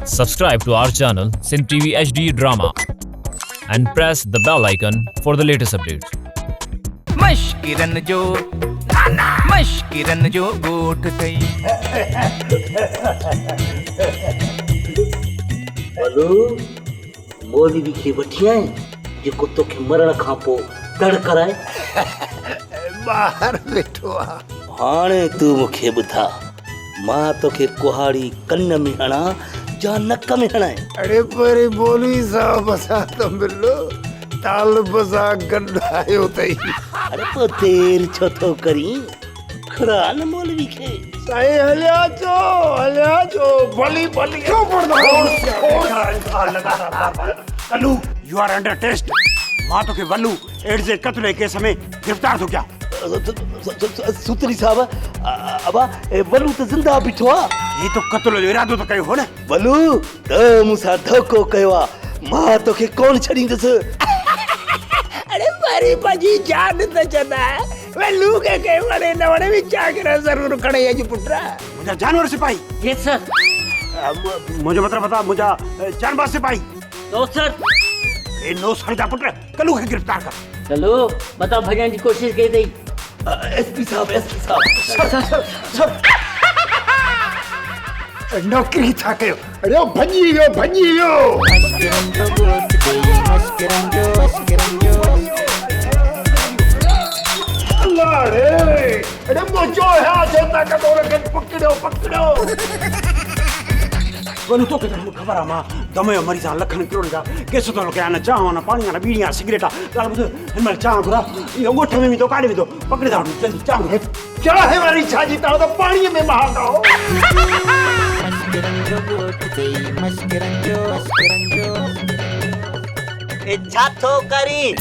Subscribe to our channel Sindh TV HD Drama and press the bell icon for the latest updates. مشڪرن جو مشڪرن جو ڳوٺ اٿئي. بلو مولوي کي وٺي آئين جيڪو توکي مرڻ کان پوء تڙ ڪرائي. ٻاهر ويٺو آ. هاڻي تون مون کي ٻڌاء مان توکي ڪهاڙي ڪن ۾ هڻان جا نڪ ۾ هڻائين؟ اڙي پري مولوي صاحب سان ته مل، طالب سان گڏ آيو اٿئي. اڙي پوء دير ڇو ٿو ڪرين، گهراء نه مولوي کي. سائين هليا اچو، هليا اچو، ڀلي ڀلي. ڇو پڙهندا ڪلو يو آر انڊر ٽيسٽ، مان توکي ولو ايڊز جي قتل جي ڪيس ۾ گرفتار ٿو ڪيان. سوتري صاحب، ابا ولو ته زنده بيٺو آ. هي تو قتل جو ارادو ته ڪيو هو نه؟ ولو، تو مون سان ڌوڪو ڪيو آ، مان توکي ڪونه ڇڏيندس. اڙي وري پنهنجي جان ته ڇڏاء، ولو کي ڪي وڻي نه وڻي وچان ضرور کڻي اچ پٽ. منهنجا جانور سپاهي. Yes sir. منهنجو مطلب ته منهنجا جانباز سپاهي. نو سر. اي نو سر جا پٽ، ڪلو کي گرفتار ڪر. ڪلو، متان ڀڄڻ جي ڪوشش ڪئي اٿئي. ايس پي صاحب، ايس پي صاحب. سر، سر، سر. نوڪري ڇا ڪيو؟ اڙي ڀڄي ويو، ڀڄي ويو. الله ڙي، اڙي منهنجو هيا ڇو ٿا ڪڍو ان کي پڪڙيو، پڪڙيو. ولو توکي ته خبر آ مان دم جو مريض آهيان لکن ڪروڙن جا ڪيس ٿو لڪايان نه چانهه نه پاڻي نه ٻيڙي آ سگريٽ آ ڳالهه ٻڌ هن مهل چانهه گهرا اهو ڳوٺ ۾ ويندو ڪاڏي ويندو پڪڙي ٿا وٺون جلدي چانهه گهر. چانهه واري ڇا جي تان ته پاڻي ۾ مهانگا هو. اي ڇا ٿو ڪرين؟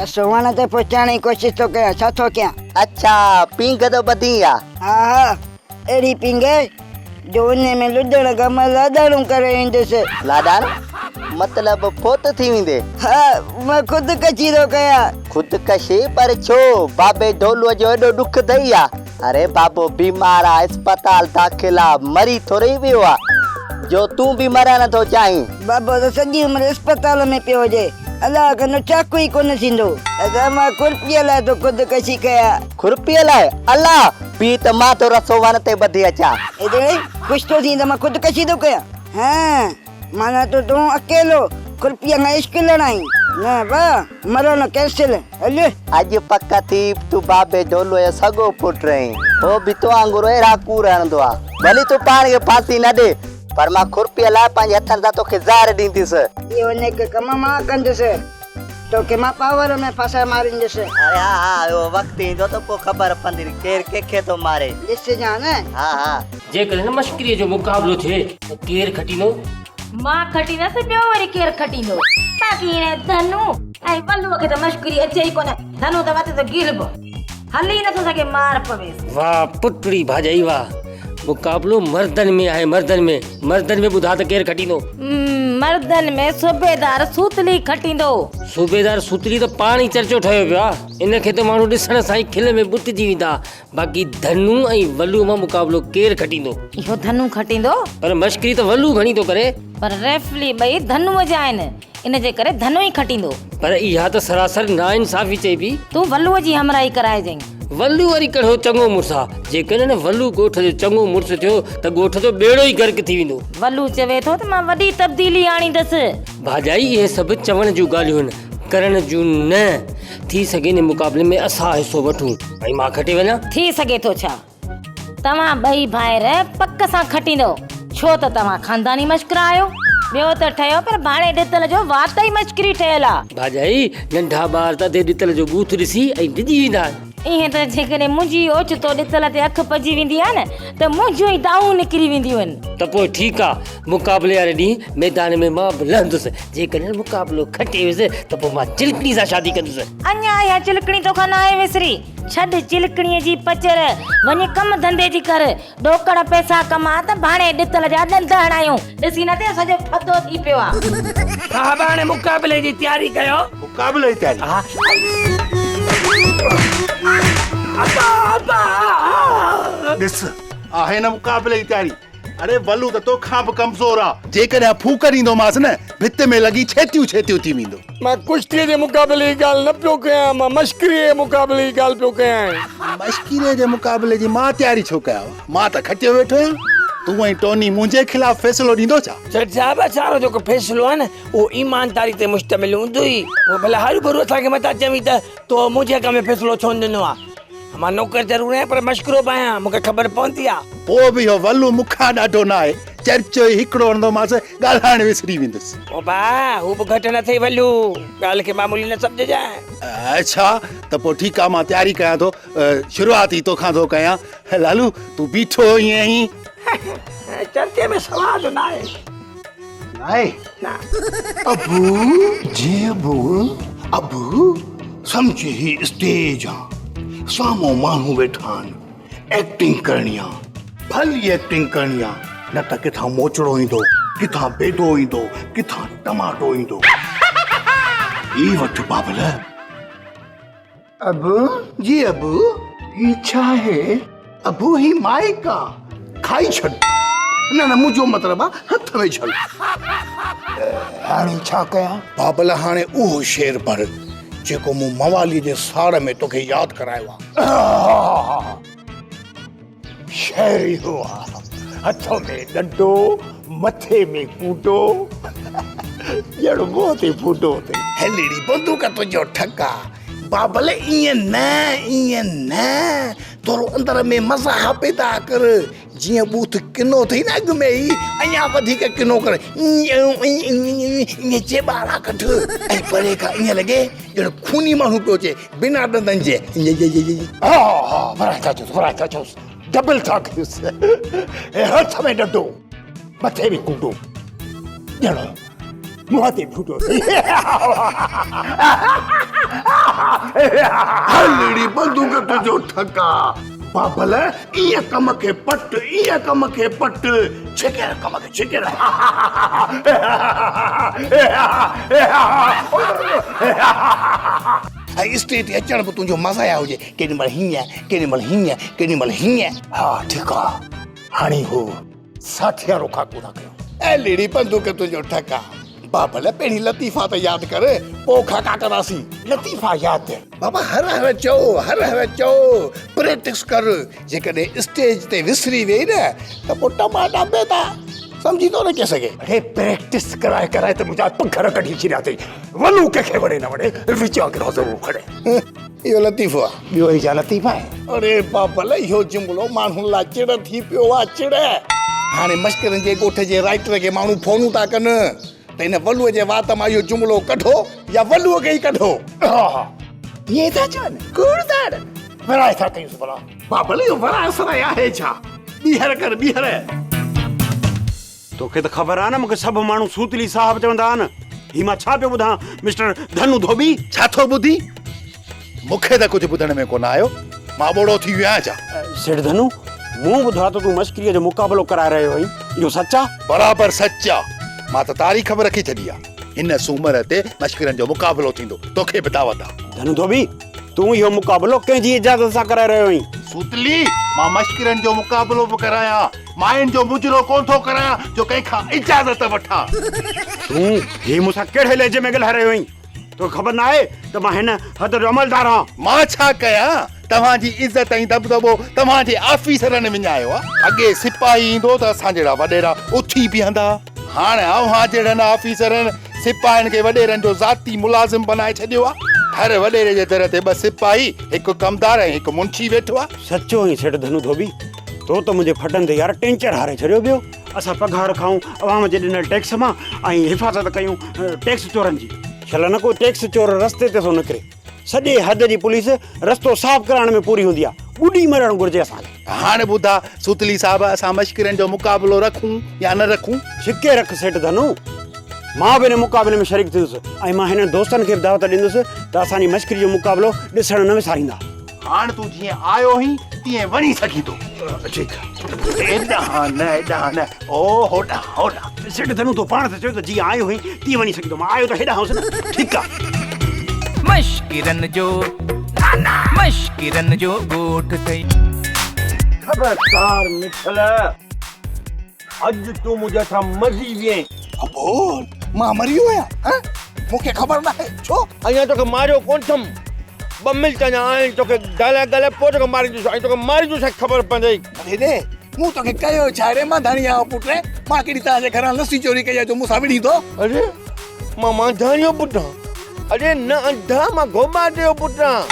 رسو وڻ تي پهچائڻ جي ڪوشش ٿو ڪيان ڇا ٿو ڪيان؟ اڇا پينگهه ٿو ٻڌين يا؟ ها ها اهڙي پينگهه جو انهي ۾ لڏڻ کان مان لاڏاڻو ڪري ويندس. لاڏاڻو؟ مطلب فوت ٿي ويندي؟ ها، مان خودڪشي ٿو ڪيان. خودڪشي؟ پر ڇو؟ بابي ڍولوء جو ايڏو ڏک اٿئي يا؟ اري بابو بيمار آ، اسپتال داخل آ، مري ٿورئي ويو آ، جو تون به مرڻ ٿو چاهين. بابو ته سڄي عمر اسپتال ۾ پيو هجي، الله ڪندو چاقو ئي ڪونه ٿيندو. ادا مان کرپيء لاء ٿو خودڪشي ڪيان. کرپيء لاء؟ الله! بيهه ته مان ٿو رسو وڻ تي ٻڌي اچان. ايتري خوش ٿو ٿين ته مان خودڪشي ٿو ڪيان؟ هان، معنيٰ ته تون اڪيلو کرپيء کان عشق لڙائين. نه ڀاء، مرڻ ڪينسل، هل. اڄ پڪ ٿي تون بابي ڍولوء جو سڳو پٽ آهين. هو به تو وانگر اهڙا ڪوڙ هڻندو آ. ڀلي تون پاڻ کي ڦاسي نه ڏي، پر مان کرپيء لاء پنهنجي هٿن سان توکي زهر ڏينديس. اهو نيڪ ڪم مان ڪندس. توکي مان پاور ۾ ڦاسائي ماريندس. اري ها ها اهو وقت ايندو ته پوء خبر پوندي ڪير ڪنهن کي ٿو ماري. ڏسجان نه. ها ها. جيڪڏهن مشڪريء جو مقابلو ٿئي ته ڪير کٽيندو؟ مان کٽيندس ٻيو وري ڪير کٽيندو؟ باقي هن ڌنو ۽ ولوء کي ته مشڪري اچي ئي ڪونه. ڌنو ته وتي ٿو گيلبو. هلي ئي نٿو سگهي مار پويس. واهه پٽڙي ڀاڄائي واهه. مقابلو مردن ۾ آهي مردن ۾. مردن ۾ ٻڌاء ته ڪير کٽيندو؟ مردن ۾ صوبيدار سوتلي کٽيندو. صوبيدار سوتلي ته پاڻ ئي چرچو ٺهيو پيو آ. ان کي ته ماڻهو ڏسڻ سان ئي کل ۾ ٻٽجي ويندا. باقي ڌنو ۽ ولو مان مقابلو ڪير کٽيندو؟ اهو ڌنو کٽيندو. پر مشڪري ته ولو گهڻي ٿو ڪري. پر ريفلي ٻئي ڌنوء جا آهن. ان جي ڪري ڌنو ئي کٽيندو. پر اها ته سراسر ناانصافي چئبي. تون ولوء جي همراهي ڪرائجئين. ولو وري ڪهڙو چڱو مڙس آ. جيڪڏهن ولو ڳوٺ جو چڱو مڙس ٿيو ته ڳوٺ جو ٻيڙو ئي غرق ٿي ويندو. ولو چوي ٿو ته مان وڏي تبديلي آڻيندس. ڀاڄائي اهي سڀ چوڻ جون ڳالهيون آهن، ڪرڻ جون نه. ٿي سگهي ان مقابلي ۾ اسان حصو وٺون ۽ مان کٽي وڃان. ٿي سگهي ٿو ڇا؟ توهان ٻئي ڀائر پڪ سان کٽيندؤ، ڇو ته توهان خانداني مشڪرا آهيو. ٻيو ته ٺهيو پر ڀاڻي ڏتل جو وات ئي مشڪري ٺهيل آ. ڀاڄائي، ننڍا ٻار ته اڌي ڏتل جو ٻوٿ ڏسي ۽ ڊڄي ويندا آهن. ائين ته جيڪڏهن منهنجي اوچتو ڏتل تي اک پئجي ويندي آ نه ته منهنجون ئي دانهون نڪري وينديون آهن. ته پوء ٺيڪ آ، مقابلي واري ڏينهن ميدان ۾ مان به لهندس. جيڪڏهن مقابلو کٽي ويس ته پوء مان چلڪڻي سان شادي ڪندس. اڃا اها چلڪڻي توکان ناهي وسري. ڇڏ چلڪڻيء جي پچر، وڃي ڪم ڌنڌي جي ڪر. ڏوڪڙ پئسا ڪما ته ڀاڻي ڏتل جا ڏند هڻايون. ڏسين نه ته سڄو ڦدو ٿي پيو آ. صاحب هاڻي مقابلي جي تياري ڪيو. مقابلي جي تياري؟ ها. ابا ابا. ڏس آهي نه مقابلي جي تياري. اڙي ولو ته توکان به ڪمزور آ. جيڪڏهن ڦوڪ ڏيندومانس نه، ڀت ۾ لڳي ڇيتيون ڇيتيون ٿي ويندو. مان ڪشتيء جي مقابلي جي ڳالهه نه پيو ڪيان، مان مشڪريء جي مقابلي جي ڳالهه پيو ڪيان. مشڪريء جي مقابلي جي مان تياري ڇو ڪيان؟ مان ته کٽيو ويٺو آهيان. تون ۽ ٽوني منهنجي خلاف فيصلو ڏيندو ڇا؟ سيٺ صاحب، اسان جو جيڪو فيصلو آهي نه، اهو ايمانداري تي مشتمل هوندو ئي. پوء ڀلا هروڀرو اسان کي متان چوين ته تو منهنجي حق ۾ فيصلو ڇو نه ڏنو آهي؟ مان نوڪر ضرور آهيان پر مشڪرو به آهيان، مون کي خبر پوندي آهي. پوء به اهو ولو مون کان ڏاڍو ناهي. چرچو ئي هڪڙو هڻندومانس، ڳالهائڻ وسري ويندس. او ڀاء، هو به گهٽ نه اٿئي ولو، ڳالهه کي معمولي نه سمجهجانء. اڇا، ته پوء ٺيڪ آهي، مان تياري ڪيان ٿو. شروعات ئي توکان ٿو ڪيان. لالو، تون بيٺو ائين آهين. چرچي ۾ سواد ناهي. ناهي؟ نه. ابو، جي ابو، ابو، سمجهه هي اسٽيج آ، سامهون ماڻهو ويٺا آهن، ايڪٽنگ ڪرڻي آ، ڀلي ايڪٽنگ ڪرڻي آ، نه ته ڪٿان موچڙو ايندو، ڪٿان بيدو ايندو، ڪٿان ٽماٽو ايندو. هي وٺ بابل. ابو، جي ابو، هي ڇا آهي؟ ابو، هي مائيڪ آ، کائي ڇڏ. نه نه منهنجو مطلب آ هٿ ۾ جهل. هاڻي ڇا ڪيان؟ بابل هاڻي اهو شعر پڙهه جيڪو مون مواليء جي ساڙ ۾ توکي ياد ڪرايو آ. شعر اهو آ، هٿ ۾ ڏنڊو، مٿي ۾ ڪونڊو، ڄڻ منهن تي ڦوٽو اٿئي. هلڙي بندوق تنهنجو ٺڪ آ. بابل ائين نه، ائين نه، ٿورو اندر ۾ مزاح پيدا ڪر. جيئن ٻوٿ ڪنو اٿئي نه اڳ ۾ ئي، اڃا وڌيڪ ڪنو ڪر. ائين چيٻاڙا ڪڍ ۽ پري کان ائين لڳي ڄڻ خوني ماڻهو پيو اچي بنا ڏندن جي. ها ها ورائي ٿا چئوس، ورائي ٿا چئوس، ڊبل ٿا ڪيوس. هٿ ۾ ڏنڊو، مٿي ۾ ڪونڊو، ڄڻ منهن تي ڦوٽو اٿئي. هلڙي بندوق تنهنجو ٺڪ آ. بابل ائين ڪم کي پٽ، ائين ڪم کي پٽ، ڇڪي رک ڪم کي، ڇڪي رک. ۽ اسٽيج تي اچڻ به تنهنجو مزايا هجي، ڪيڏي مهل هيئن، ڪيڏي مهل هيئن، ڪيڏي مهل هيئن. ها ٺيڪ آ، هاڻي هو ساٿيارو خاڪو ٿا ڪيون. اي ليڙي بندوق تنهنجو ٺڪ آ. بابل پهرين لطيفا ته ياد ڪر، پوء خاڪا ڪنداسين. لطيفا ياد؟ بابا هر هر چئو، هر هر چئو، پريڪٽس ڪر، جيڪڏهن اسٽيج تي وسري ويئي نه ته پوء ٽماٽا بيدا، سمجهين ٿو نه ڪيس کي. اڙي پريڪٽس ڪرائي ڪرائي ته منهنجا پگهر ڪڍي ڇڏيا اٿئي، ولو ڪنهن کي وڻي نه وڻي وچان گرهه ضرور کڻي. اهو لطيفو آ. ٻيو هي ڇا لطيفا آهي؟ اڙي بابل اهو جملو ماڻهن لاء چڙ ٿي پيو آ، چڙ. هاڻي مشڪرن جي ڳوٺ جي رائيٽر کي ماڻهو فونون ٿا ڪن ته هن ولوء جي وات مان اهو جملو ڪڍو يا ولوء کي ئي ڪڍو. ائين ئي ٿا چون، ڪوڙ ٿا هڻن. ورائي ٿا ڪيونس ڀلا. بابل اهو ورائي سرائي آهي ڇا؟ ٻيهر ڪر ٻيهر. توکي ته خبر آ نه مونکي سڀ ماڻهو سوتلي صاحب چوندا آهن. هي مان ڇا پيو ٻڌان مسٽر ڌنو ڌوٻي؟ ڇا ٿو ٻڌين؟ مونکي ته ڪجهه ٻڌڻ ۾ ڪونه آيو. مان ٻوڙو ٿي ويو آهيان ڇا؟ سيٺ ڌنو، مون ٻڌو آ ته تون مشڪريء جو مقابلو ڪرائي رهيو آهين. اهو سچ آ؟ برابر سچ آ. مان ته تاريخ به رکي ڇڏي آ. هن سومر تي مشڪرين جو مقابلو ٿيندو. توکي به دعوت آ. ڌنو ڌوٻي، تون اهو مقابلو ڪنهن جي اجازت سان ڪرائي رهيو آهين؟ سوتلي، مان مشڪرين جو مقابلو به ڪرايان. ماين جو مجرو ڪونه ٿو ڪرايان جو ڪنهن کان اجازت وٺان. تون هي مون سان ڪهڙي لهجي ۾ ڳالهائي رهيو آهين؟ توکي خبر ناهي ته مان هن حد جو عملدار آهيان. مان ڇا ڪيان؟ توهان جي عزت ۽ دٻدٻو توهان جي آفيسرن وڃايو آهي. اڳي سپاهي ايندو ته اسان جهڙا وڏيرا اٿي بيهندا. هاڻ اوهان جهڙن آفيسرن سپاهين کي وڏيرن جو ذاتي ملازم بنائي ڇڏيو آهي. هر وڏيري جي در تي ٻه سپاهي، هڪ ڪمدار ۽ هڪ منشي ويٺو آهي. سچو آهين سيٺ ڌنو ڌوٻي. تو ته منهنجي ڦٽن تي يار ٽينچر هاري ڇڏيو ٻيو اسان پگهار کائون عوام جي ڏنل ٽيڪس مان ۽ حفاظت ڪيون ٽيڪس چورن جي. شل نه ڪو ٽيڪس چور رستي تي ٿو نڪري. سڄي حد جي پوليس رستو صاف ڪرائڻ ۾ پوري هوندي آ. ٻڏي مرڻ گهرجي اسان کي. هاڻ ٻڌا سوتلي صاحب اسان مشڪرين جو مقابلو رکون يا نه رکون؟ ڇڪي رک سيٺ ڌنو. مان به ان مقابلي ۾ شريڪ ٿيندس ۽ مان هنن دوستن کي به دعوت ڏيندس ته اسان جي مشڪري جو مقابلو ڏسڻ نه وساريندا. هاڻ تون جيئن آيو هئين تيئن وڃي سگهين ٿو. ٺيڪ. هيڏانهن نه هيڏانهن نه او هوڏانهن هوڏانهن. سيٺ ڌنو تو پاڻ ته چيو ته جيئن آيو هئين تيئن وڃي سگهين ٿو. مان آيو ته هيڏانهن هوس نه. ٺيڪ آ. مشڪرن جو مشڪرن جو ڳوٺ اٿئي. خبردار مٺل. اڄ تون منهنجي هٿان مري وئين. ابول، مان مري ويو آهيان؟ هه؟ مون کي خبر ناهي، ڇو؟ اڃا توکي ماريو ڪونه اٿم. ٻه منٽ اڃا آهن، توکي ڳالهائي ڳالهائي پوء توکي ماريندس ۽ توکي ماريندس ۽ خبر پوندئي. هيڏي، مون توکي ڪيو ڇا ري مانڌاڻيء جو پٽ؟ مان ڪهڙي توهان جي گهران لسي چوري ڪئي آهي جو مون سان وڙهين ٿو؟ اڙي، مان مانڌاڻيء جو پٽ آهيان. اڙي نه انڌا، مان گهوٻاٽي جو پٽ آهيان.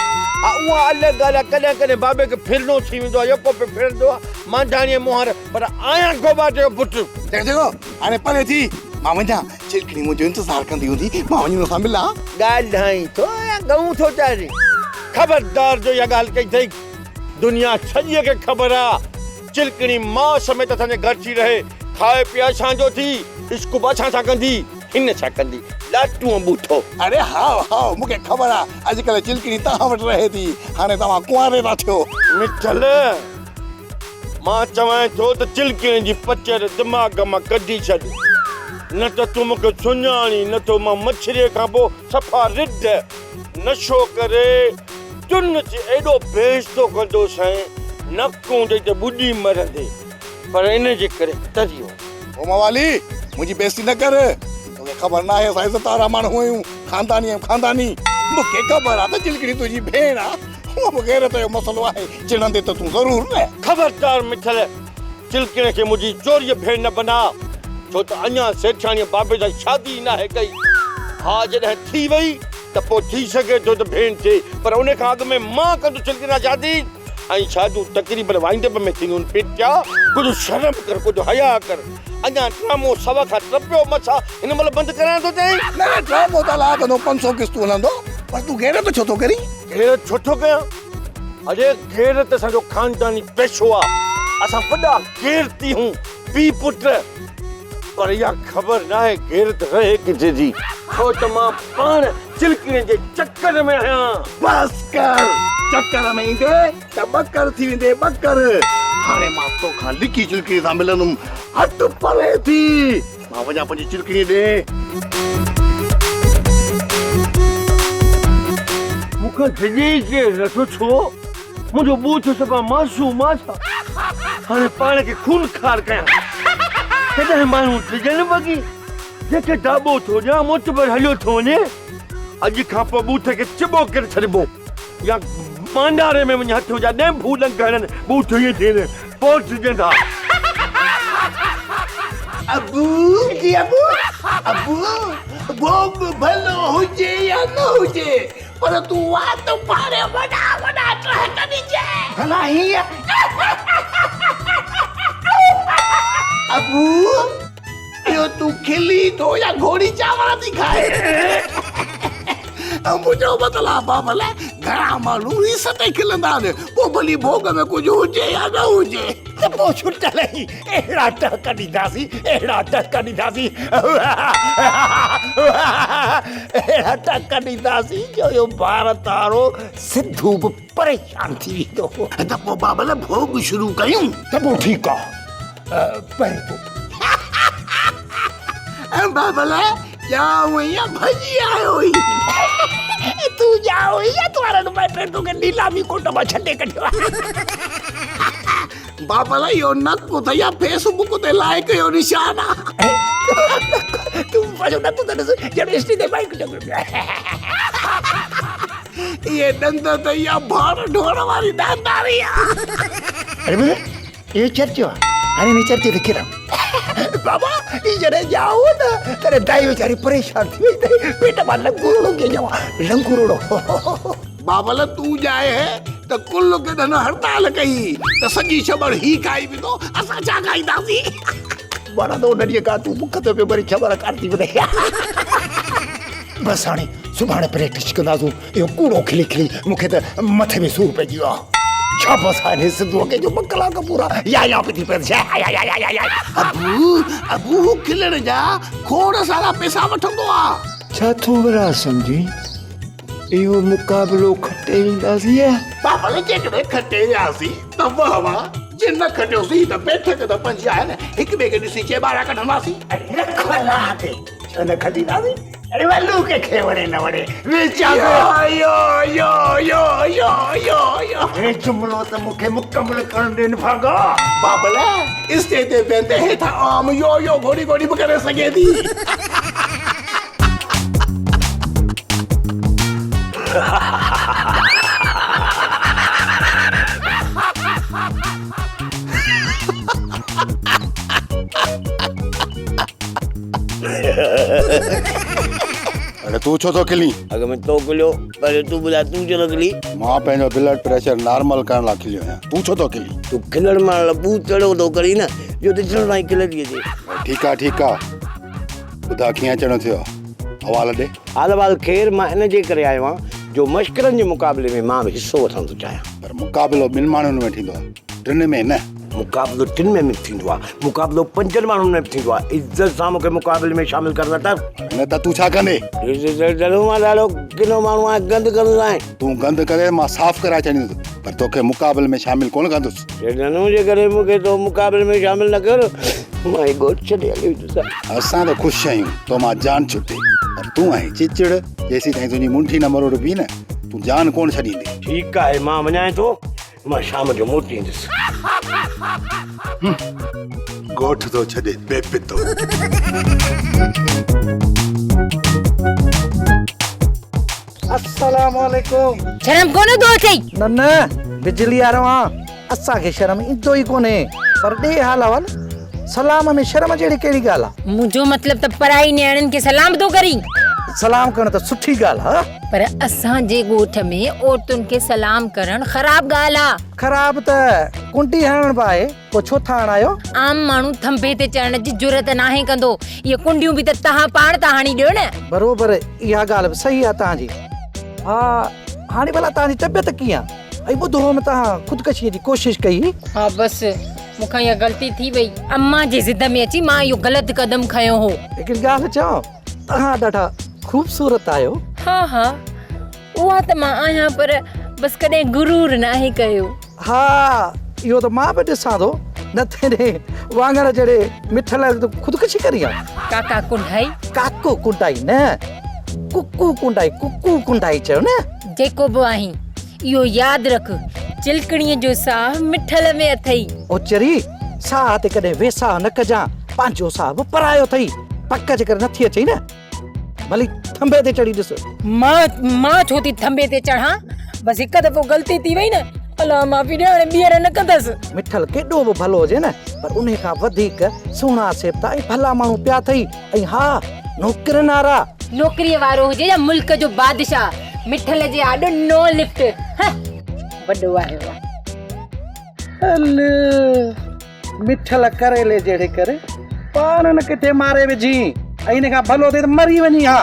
ها، اها الڳ ڳالهه آهي، ڪڏهن ڪڏهن بابي کي ڦرڻو ٿي ويندو آهي، يڪو پيو ڦرندو آهي مانڌاڻيء منهن، پر آهيان گهوٻاٽي جو پٽ. چڱو چڱو، هاڻي پري ٿي، مان وڃان. چلڪڻي منهنجو انتظار ڪندي هوندي، مان وڃي ان سان ملان. ڳالهائين ٿو يا ڳئون ٿو چارين؟ خبردار جو اها ڳالهه ڪئي اٿئي. دنيا سڄيء کي خبر آ، چلڪڻي ماء سميت اسان جي گهر ٿي رهي، کائي پيئي اسان جو ٿي، عشق به اسان سان ڪندي، هن سان ڪندي، لاٽونء ٻوٿو. اڙي هائو هائو، مون کي خبر آ، اڄڪلهه چلڪڻي توهان وٽ رهي ٿي، هاڻي توهان ڪنواري ٿا ٿيو. مٺل، مان چوانء ٿو ته چلڪڻي جي پچر دماغ مان ڪڍي ڇڏ، نه ته تون مون کي سڃاڻين نه ٿو، مان مڇريء کان پوء صفا رڍ، نشو ڪري تن ٿي ايڏو بيعزتو ڪندوسانء، نڪ هوندئي ته ٻڏي مرندين، پر ان جي ڪري تري وڃ. او موالي، منهنجي بيعزتي نه ڪر، توکي خبر ناهي اسان عزت وارا ماڻهو آهيون، خانداني آهيون خانداني. مون کي خبر آ ته چلڪڻي تنهنجي ڀيڻ آ، هونء به غيرت جو مسئلو آهي، چڙندي ته تون ضرور نه. خبردار مٺل، چلڪڻي کي منهنجي زوريء ڀيڻ نه بناء، ڇو ته اڃا سيٺياڻيء بابي سان شادي ئي ناهي ڪئي. ها جڏهن ٿي وئي ته پوء ٿي سگهي ٿو ته ڀيڻ ٿئي، پر ان کان اڳ ۾ مان ڪندس چلڪڻي سان شادي ۽ شاديون تقريبن وائنڊ اپ ۾ ٿينديون آهن. پيٽيا، ڪجهه شرم ڪر، ڪجهه حياء ڪر. اڃا ڊرامو سوا کان ٽپيو مس آ، هن مهل بند ڪرائڻ ٿو چاهين؟ نه نه ڊرامو ته الاء ڪندو 500 قسطون هلندو، پر تون غيرت ڇو ٿو ڪرين؟ غيرت ڇو ٿو ڪيان؟ اڙي غيرت اسان جو خانداني پيشو آ، اسان وڏا غيرتي هون پيء پٽ، پر اها خبر ناهي غيرت رهي ڪٿي ٿي، ڇو ته مان پاڻ چلڪڻي جي چڪر ۾ آهيان. بس ڪر، چڪر ۾ ايندي ته ٻڪر ٿي ويندي ٻڪر. هاڻي مان توکان لڪي چلڪڻي سان ملندم، هٽ پري ٿي، مان وڃان پنهنجي چلڪڻي ڏي. مون کان ڊڄي ئي ڪير نٿو ڇو؟ منهنجو ٻوٿ صفا معصوم آ ڇا؟ هاڻي پاڻ کي خونخوار ڪيان. ڪڏهن ماڻهو ڊڄن بگي؟ جنهن کي داٻو ٿو ڏيان معتبر هليو ٿو وڃي. اڄ کان پوء ٻوٿ کي چٻو ڪري ڇڏبو يا مانڊاري ۾ وڃي هٿ وجهان ڏينڀو ڏنگ هڻن ٻوٿ ائين ٿي وڃي پوء ڊڄندا. ابو جي ابو ابو ڀوڳ ڀلو هجي يا نه هجي پر تون وات ڦاڙي وڏا وڏا ٽهڪ ڏجانء. ڀلا هيئن ابو اهو تون کلين ٿو يا گهوڙي چانور ٿي کائي؟ منهنجو مطلب بابل گهڻا ماڻهو ريس تي کلندا آهن پوء ڀلي ڀوڳ ۾ ڪجهه هجي يا نه هجي. ته پوء ڇٽل ئي اهڙا ٽهڪ ڏينداسين، اهڙا ٽهڪ ڏينداسين، اهڙا ٽهڪ ڏينداسين جو اهو ڀارت وارو سنڌو به پريشان ٿي ويندو. ته پوء بابل ڀوڳ شروع ڪيون. ته پوء ٺيڪ آ، پهرين تون. بابل ڄائو آهين يا ڀڄي آيو آهين؟ تون ڄائو آهين يا توارن مائٽن توکي نيلامي ڪوٽ مان ڇنڊي ڪڍيو آهي؟ بابل اهو نڪ اٿئي يا فيس بڪ تي لائيڪ جو نشان آ؟ تون پنهنجو نڪ ته ڏس ڄڻ اسٽيج تي مائيڪ جهليو پيو آهي. اهي ڏند اٿئي يا ڀاڻ ڍوئڻ واري ڏانداري آ؟ اڙي ٻڌ اهو چرچو آ هاڻي هن چرچي تي ڪيران بابا هي جڏهن ڄائو هو نه تڏهن دائي ويچاري پريشان ٿي وئي ته پيٽ مان لنگوروڙو ڪيئن ڄائو آ لنگوروڙو بابل تون ڄائي هي ته ڪل گڏهن هڙتال ڪئي ته سڄي ڇٻر هي کائي ويندو اسان ڇا کائينداسين. معنيٰ ته ان ڏينهن کان تون بک تي پيو مرين ڇٻر ڪانه ٿي وڌئي. بس هاڻي سڀاڻي پريڪٽس ڪنداسون. اهو ڪوڙو کلي کلي مون کي ته مٿي ۾ سور پئجي ويو آهي. شابس آهي هن سنڌوء کي جو ٻه ڪلاڪ پورا يا يا پئي ٿي پئي. يا يا يا يا يا. ابو ابو هو کلڻ جا کوڙ سارا پئسا وٺندو آ. ڇا ٿو ورا سمجهين؟ اهو مقابلو کٽي وينداسين يا؟ بابل جيڪڏهن کٽي وياسين ته واهه واهه، جي نه کٽيوسين ته بيٺڪ ته پنهنجي آهي نه، هڪ ٻئي کي ڏسي چيٻارا ڪڍنداسين. رک الله تي، ڇو نه کٽينداسين؟ اڙي ولو ڪنهن کي وڻي نه وڻي ويچارو. يو يو يو يو يو يو. هي جملو ته مون کي مڪمل ڪرڻ ڏي نڀاڳا. بابل اسٽيج تي ويندي هيٺان عام يو يو گهوڙي گهوڙي به ڪري سگهي ٿي. اڙي تون ڇو ٿو کلين؟ اڳ ۾ تو کليو، پهريون تون ٻڌاء تون ڇو ٿو کلين؟ مان پنهنجو بلڊ پريشر نارمل ڪرڻ لاء کليو آهيان، تون ڇو ٿو کلين؟ تون کلڻ مهل ٻوٿ اهڙو ٿو ڪرين نه جو ڏسڻ سان ئي کل ٿي اچي. ٺيڪ آ ٺيڪ آ، ٻڌاء ڪيئن اچڻو ٿيو آ؟ حوال ڏي. حال احوال خير، مان ان جي ڪري آيو آهيان جو مشڪرن جي مقابلي ۾ مان به حصو وٺڻ ٿو چاهيان. پر مقابلو ٻن ماڻهن ۾ ٿيندو آ، ٽن ۾ نه. مقابلو ٽن ۾ به ٿيندو آ، مقابلو پنجن ماڻهن ۾ به ٿيندو آ. عزت سان مون کي مقابلي ۾ شامل ڪر نه ته. نه ته تون ڇا ڪندين؟ ڏس مان ڏاڍو ڪنو ماڻهو آهيان، گند ڪندو آهيان. تون گند ڪري مان صاف ڪرائي ڇڏيندس، پر توکي مقابلي ۾ شامل ڪونه ڪندس. ڏنو جيڪڏهن مون کي تو مقابلي ۾ شامل نه ڪيو مان هي ڳوٺ ڇڏي هلي ويندس. اسان ته خوش آهيون تو مان جان ڇٽي، پر تون آهين چچڙ، جيسيتائين تنهنجي منڍي نه مروڙبي نه تون جان ڪونه ڇڏيندين. ٺيڪ آهي مان وڃان ٿو، مان شام جو موٽي ايندس. ڳوٺ ٿو ڇڏي بي پتو. السلام عليڪم. شرم ڪونه ٿو اچئي؟ نه نه بجلي وارو آن اسان کي شرم ايندو ئي ڪونهي پر ڏي حال احوال سلام ۾ شرم جهڙي ڪهڙي ڳالهه آ. منهنجو مطلب ته پرائي نياڻين کي سلام به ٿو ڪرين. سلام ڪرڻ ته سٺي ڳالهه آ. پر اسان جي ڳوٺ ۾ عورتن کي سلام ڪرڻ خراب ڳالهه آ. خراب ته ڪنڊي هڻڻ به آهي. پوء ڇو ٿا هڻايو؟ عام ماڻهو ٿنڀي تي چڙهڻ جي جرئت ناهي ڪندو. اهي ڪنڊيون به ته توهان پاڻ ٿا هڻي ڏيو نه. بروبر اها ڳالهه به صحيح آهي توهان جي. ها هاڻي ڀلا توهان جي طبيعت ڪيئن آهي؟ ۽ ٻڌو هوم توهان خودڪشيء جي ڪوشش ڪئي هئي. ها بس مون کان اها غلطي ٿي وئي. امان جي ضد ۾ اچي مان اهو غلط قدم کنيو هو. هڪڙي ڳالهه چوان توهان ڏاڍا خوبصورت آهيو. ها ها اها ته مان آهيان پر بس ڪڏهن غرور ناهي ڪيو. ها اهو ته مان به ڏسان ٿو نه تنهنجي واڱڻ جهڙي مٺل ته خودڪشي ڪرين ها. ڪاڪا ڪنڊائي. ڪاڪو ڪنڊائي نه ڪڪو ڪنڊائي ڪڪو ڪنڊائي چيو نه. جيڪو به آهين اهو ياد رک چلڪڻيء جو ساهه مٺل ۾ اٿئي. او چري ساهه تي ڪڏهن ويساهه نه ڪجان پنهنجو ساهه به پرايو اٿئي پڪ جيڪر نٿي اچئي نه. ڀلي ٿنڀي تي چڙهي ڏس. مان مان ڇو ٿي ٿنڀي تي چڙهان؟ بس هڪ دفعو غلطي ٿي وئي نه، الله معافي ڏي هاڻي ٻيهر نه ڪندس. مٺل ڪيڏو به ڀلو هجي نه پر انهي کان وڌيڪ سهڻا سيبتا ۽ ڀلا ماڻهو پيا اٿئي ۽ ها نوڪرين وارا. نوڪريء وارو هجي يا ملڪ جو بادشاهه، مٺل جي آڏو نو لفٽ. هه وڏو آيو آ. هل مٺل ڪريلي جهڙي ڪري پاڻ نه ڪٿي ماري وجهين ۽ ان کان ڀلو ٿئي ته مري وڃين ها.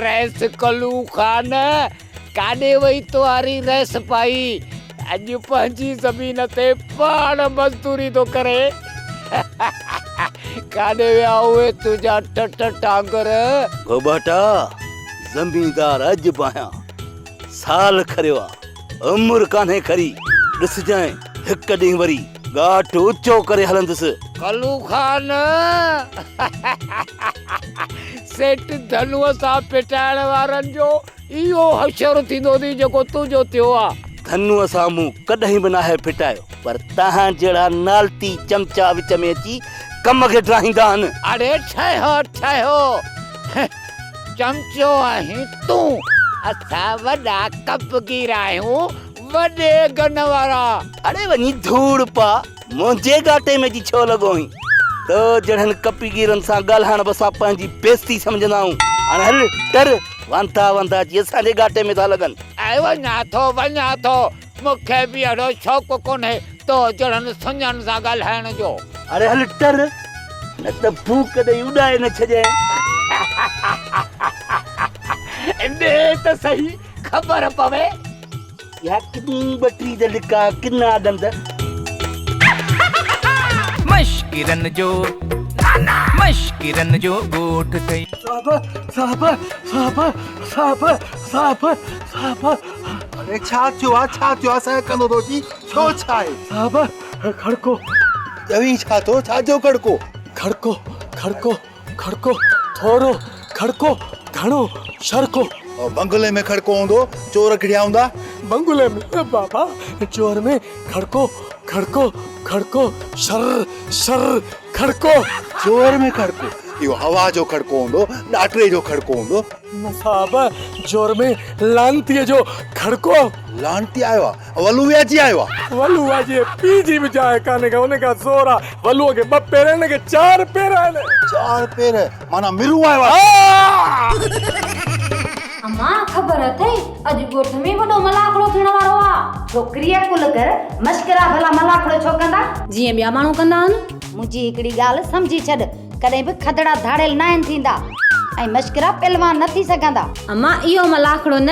رئيس ڪلو خان ڪاڏي وئي توهاري رئيس پائي اڄ پنهنجي زمين تي پاڻ مزدوري ٿو ڪري. ڪاڏي ويا اهي تنهنجا ٽٽ ٽانگر؟ گهوٻاٽا، زميندار اڄ به آهيان. سال کريو آ، عمر ڪانهي کري. ڏسجانء هڪ ڏينهن وري ڳاٽ اوچو ڪري هلندس. ڪلو خان، سيٺ ڌنوء سان ڦٽائڻ وارن جو اهو حشر ٿيندو ٿي جيڪو تنهنجو ٿيو آ. ڌنوء سان مون ڪڏهن به ناهي ڦٽايو، پر توهان جهڙا نالتي چمچا وچ ۾ اچي ڪم کي ڊاهيندا آهن. اڙي ٺهيو ٺهيو، چمچو آهين تون، اسان وڏا ڪپگير آهيون، وڏي گن وارا. اڙي وڃي ڌوڙ پا، منهنجي ڳاٽي ۾ اچي ڇو لڳو آهين؟ تو جهڙن ڪپيگيرن سان ڳالهائڻ به اسان پنهنجي بيعزتي سمجهندا آهيون. هاڻي هل ٽر، واندا واندا اچي اسان جي ڳاٽي ۾ ٿا لڳن. اي وڃان ٿو، وڃان ٿو، مون کي به اهڙو شوق ڪونهي تو جهڙن سڃن سان ڳالهائڻ جو. اڙي هل ٽر، نه ته ڦوڪ ڏئي اڏائي نه ڇڏيانء. ڏي ته سهي، خبر پوي. اها ڪني ٻٽي جا لڪا ڪنا ڏند. مشڪرن جو مشڪرن جو ڳوٺ ٿئي. साहब साहब साहब साहब साहब साहब। अरे छा थियो आ, छा थियो आ, असांखे कंदो थो अची, छो छा आहे? साहब खड़को। चवीं छा थो, छा जो खड़को? खड़को खड़को खड़को थोरो खड़को घणो शरको। और बंगले में खड़को हूंदो, चोर किड़िया हूंदा? बंगले में बाबा, चोर में खड़को खड़को खड़को शर शर खड़को। चोर में खड़को, इहो हवा जो खड़को हूंदो, ॾाटरे जो खड़को हूंदो। न साहब, जोर में लानतीअ जो खड़को। लानती आयो आहे, वलू बि अची आयो आहे। वलू अॼु पीउ जी बि जाइ कान्हे का, उनखां ज़ोर आहे। वलूअ खे 2 पेर आहिनि, हुनखे 4 पेर आहिनि। 4 पेर माना मिरू आयो आहे। अम्मा ख़बर अथई अॼु ॻोठ में वॾो मलाखड़ो थियण वारो आहे। छोकिरीअ कुल कर मश्करा भला मलाखड़ो छो कंदा? जीअं ॿिया माण्हू कंदा आहिनि। मुंहिंजी हिकिड़ी ॻाल्हि सम्झी छॾ, कॾहिं बि खदड़ा धाड़ेल न आहिनि थींदा ऐं मश्करा पहलवान न थी सघंदा। अम्मा इहो मलाखड़ो न,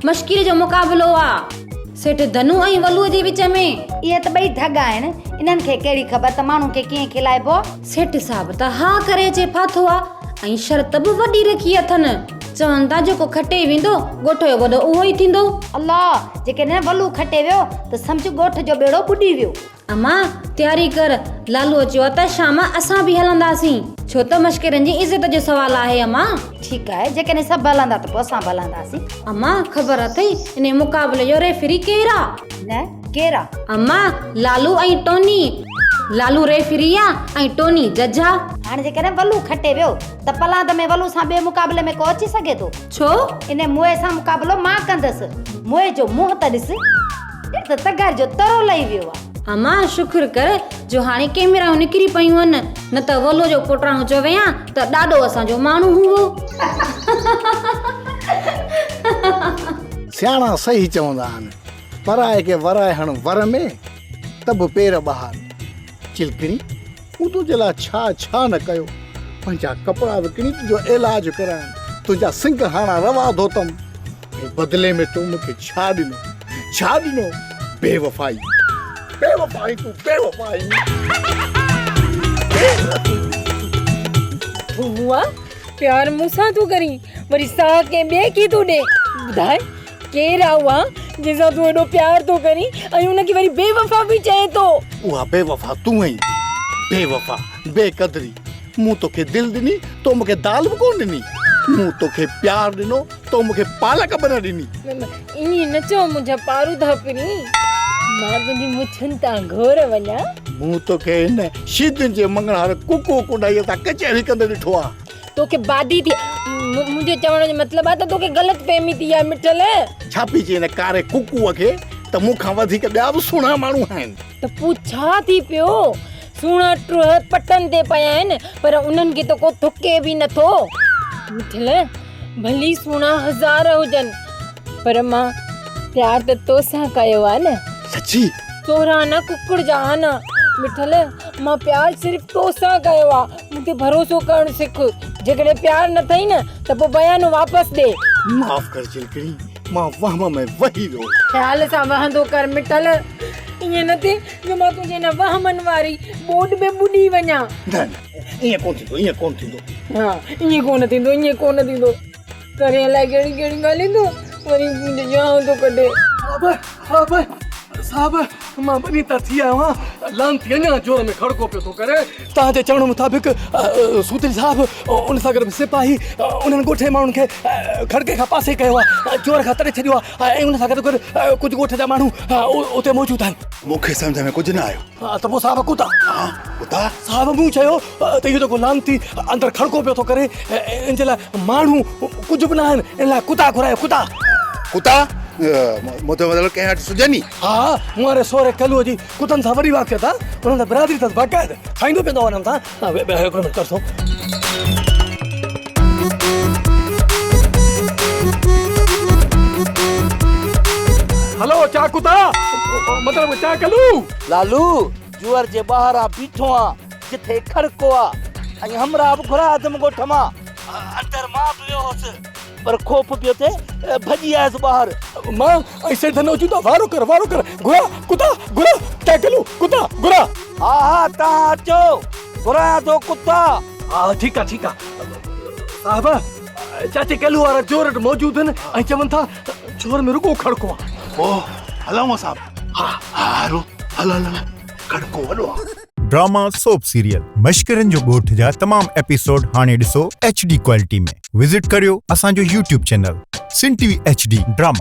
मश्किरी जो मुक़ाबिलो आहे सेठ धनू ऐं वलूअ जे विच में। इहे त ॿई ढॻ आहिनि, इन्हनि खे कहिड़ी ख़बर त माण्हू खे कीअं खिलाइबो आहे। सेठ साहिब त हा करे अचे फाथो आहे ऐं शर्त बि वॾी रखी अथनि। चवनि था जेको खटे वेंदो ॻोठ जो वॾो उहो ई थींदो। अल्लाह, जेकॾहिं वलू खटे वियो त सम्झ ॻोठ जो ॿेड़ो ॿुॾी वियो। अम्मा तयारी कर, लालू चयो त शाम असां बि हलंदासीं, छो त मश्किरनि जी इज़त जो सवाल आहे। अम्मा ठीकु आहे, जेकॾहिं सभु हलंदा त पोइ असां बि हलंदासीं। अम्मा ख़बर अथई इन मुक़ाबले जो रेफरी केरु आहे? न केरु आहे? अम्मा लालू ऐं टोनी। लालू रेफरी आहे ऐं टोनी जज आहे। हाणे जेकॾहिं वलू खटे वियो त पलांद में वलू सां ॿिए मुक़ाबले में को अची सघे थो? छो? इन मुए सां मुक़ाबिलो मां कंदसि। मुए जो मुंहुं त ॾिस, त तगार जो तरो लही वियो आहे। अम्मा शुक्र कर जो हाणे कैमराऊं निकिरी पयूं आहिनि, न त वलो जो पोटराणो चवे हा त ॾाढो असांजो माण्हू हूंदो। सियाणा सही चवंदा आहिनि, पराए खे वराए हण वर में त बि पेर ॿाहिरि। चिलकणी, मूं तुंहिंजे लाइ छा छा न कयो, पंहिंजा कपिड़ा विकिणी तुंहिंजो इलाज करायमि, तुंहिंजा सिंग हाणा रवा धोतमि, ऐं बदिले में तूं मूंखे छा ॾिनो, छा ॾिनो? बेवफ़ाई, बेवफ़ाई, तूं बेवफ़ाई। बुआ प्यार मूंसां तूं करीं, वरी साह कंहिं ॿिए खे थो ॾे। ॿुधाए केरु आहे उहा जंहिंसां तूं एॾो प्यार थो करीं ऐं उनखे वरी बेवफ़ा बि चए थो? उहा बेवफ़ा तूं आहीं, बेवफ़ा, बेकदरी। मूं तोखे दिलि ॾिनी, तो मूंखे दाल बि कोन ॾिनी। मूं तोखे प्यार ॾिनो, तो मूंखे पालक बि न ॾिनी। ईअं न चओ मुंहिंजा पारूदा पिरीं, मां तुंहिंजी मुछनि तां घोर वञा। मूं तोखे हिन शीदुनि जे मंगणहार कुकू कुंडाईअ सां कचहरी कंदे ॾिठो आहे। तोखे बादी थी, मुंहिंजे चवण जो मतिलबु आहे त तोखे ग़लति फ़हमी थी आहे मिठल। छा पई चए हिन कारे कुकूअ खे त मूंखां वधीक ॿिया बि सुहिणा माण्हू आहिनि। त पोइ छा थी पियो? सुहिणा टुह पटनि ते पिया आहिनि, पर उन्हनि खे त को थुके बि नथो। मिठल भली सुहिणा हज़ार हुजनि, पर मां प्यार त तोसां कयो आहे न। सची? सोरा न कुकड़ जा न मिठल, मां प्यार सिर्फ़ तोसां कयो आहे, मूंखे भरोसो करणु सिख। जेकॾहिं प्यार न अथई न त पोइ बयानो वापसि ॾे। माफ़ कर चिलकणी, मां वहम में वही वियो। ख़्याल सां वहंदो कर मिठल, ईअं न थिए जो मां तुंहिंजे हिन वहमनि वारी ॿोॾ में ॿुॾी वञा। न न, ईअं कोन थींदो, ईअं कोन थींदो। हा, ईअं कोन थींदो, ईअं कोन थींदो। करे अलाए कहिड़ी कहिड़ी ॻाल्हियूं थो वरी मुंहिंजो ॼाण थो कढे। साहब साहब साहब, मां ॿनी तां थी आयो आहियां, लानती अञा जोर में खड़को पियो थो करे। तव्हांजे चवण मुताबिक़ सूत्री साहिब उन सां गॾु सिपाही उन्हनि ॻोठ जे माण्हुनि खे खड़के खां पासे कयो आहे, जोर खां तड़े छॾियो आहे ऐं उन सां गॾु गॾु कुझु ॻोठ जा माण्हू उते मौजूदु आहिनि। मूंखे सम्झ में कुझु न आयो। हा त पोइ साहिब कुता? हा कुता? साहिब मूं चयो त इहो जेको लानती अंदरि खड़को पियो थो करे, इन जे लाइ माण्हू कुझु बि न आहिनि, इन लाइ कुता घुरायो। कुता? कुता? मुंहिंजो मतिलबु कंहिं वटि सुझनि? हा, मूं वारे सोरे कलूअ जी कुतनि सां वॾी वाक़ियत आहे, उन्हनि सां बिरादरी अथसि बाक़ाइदु, खाईंदो पीअंदो आहे उन्हनि सां। हिकिड़ो मिंट तरसो। हलो चा कुता, मतिलबु चा कलू। लालू जुअर जे ॿाहिरां बीठो आहियां, जिथे खड़को आहे ऐं हमरा बि घुराए अथमि ॻोठ मां। अंदरि मां बि वियो हुउसि, पर ख़ौफ़ पियो थिए, भॼी आयुसि ॿाहिरि। मां ऐं सेठ धनो चयूं था वारो कर, वारो कर, घुरा कुता घुरा, चा कलू कुता घुरा। हा हा, तव्हां अचो, घुरायां थो कुता। हा ठीकु आहे, ठीकु आहे। صاحب، چاچي ڪلو وارا چور وٽ موجود آهن ۽ چون ٿا ته چور ۾ رڳو کڙڪو آهي. پوء هلون صاحب؟ ها ها هلو هل هل هل کڙڪو وڏو آهي. ڊراما سوپ سيريل مشڪرن جو ڳوٺ جا تمام ايپيسوڊ هاڻي ڏسو ايڇ ڊي ڪوالٽي ۾ وزٽ ڪريو اسان جو YouTube channel Sindh T V H D drama.